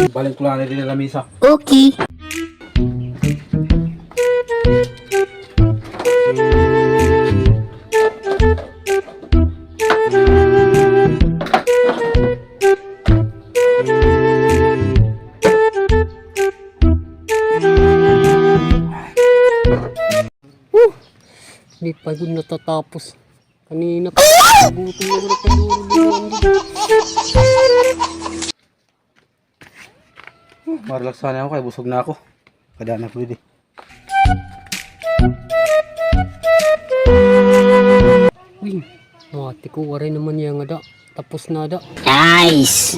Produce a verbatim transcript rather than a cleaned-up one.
Balik ko la anay didi ha lamisa. Okay. Huh! Di pa gud natatapos. Kanina pa, gutom na gud ako, duro, duro, duro. Ma-relax anay ako kay busog na ako. Kadaan ako didi. Uy, mati ko, waray naman iya ngada. Tapos na ada. Nice!